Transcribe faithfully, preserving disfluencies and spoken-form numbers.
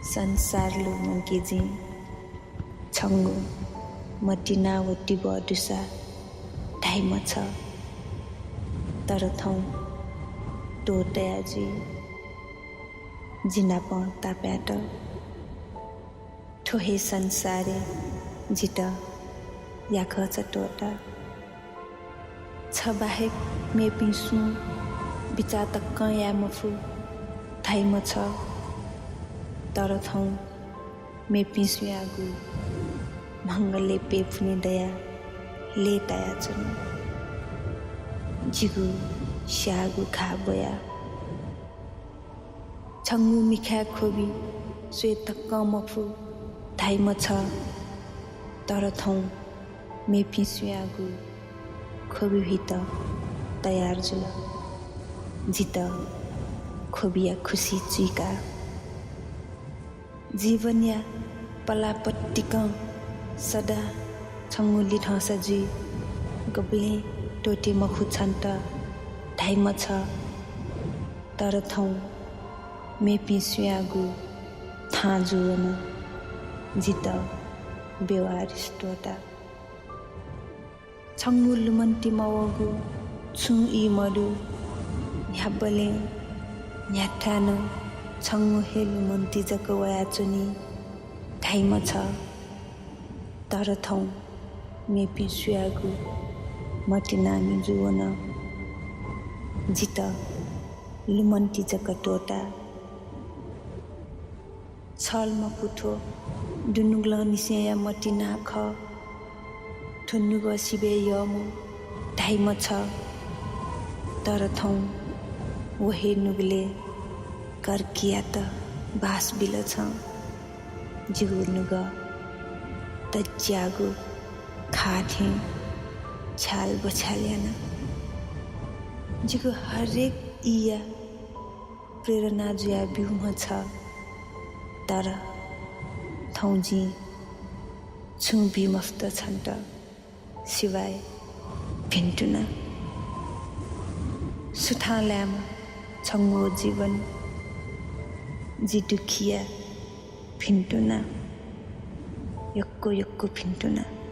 संसार लुमंके जिं छंगु मतिना व तिबः दुसा धाइम्ह छ, तर थौं त्वःताया जुइ। जि नाप तापायेत थ्व हे संसारय् जितः याकःचा त्वःता। छ बाहेक मेपिं सुं बिचाः तकं याये मफु धाइम्ह छ, तर थौं मेपिं सुयागु म्हंगलय् प्यपुने दयाः लय्तायाच्वना। जिगु स्याःगु घाः ब्वयाः छंगु मिखाय् ख्वबि स्वये तकं मफु धाइम्ह छ, तर थौं मेपिं सुयागु ख्वबि हुइत तयार जुल। जितः ख्वबिया खुसि चुइकाः। जीवनया पलाः पतिकं सदां छंगु लिधंसा जुइ। गबलें त्वःते मखु छन्त धाइम्ह छ, तर थौं मेपिं सुयागु थां जूवन। जितः बेवारिस त्वःता। छंगु लुमन्ति मवःगु छुं ई मदु। न्ह्याबलें न्ह्याथाय् नं छंगु हे लुमन्ति जक वयाच्वनी धाइम्ह छ, तर थौं मेपिं सुयागु मतिनानि जूवन। जितः लुमन्ति जक त्वःता। छल मखु थ्व दुनुगलंनिसेंया मतिना खः। थ्व नुगः सिबय् यःम्ह धाइम्ह छ, तर थौं व हे नुगलय् कर्कीयात बास बिल छं। जिगु नुगः तज्याःगु खाः थें छ्याल बछ्याल याना। जिगु हरेक ईया प्रेरणा जुयाः ब्यूम्ह छ, तर थौं जिं छुं बी मफुत छन्त, सिवाय् भिन्तुना। सुथां लायेमा छंगु जीवन, जि दुःखिया भिन्तुना, यक्व यक्व भिन्तुना।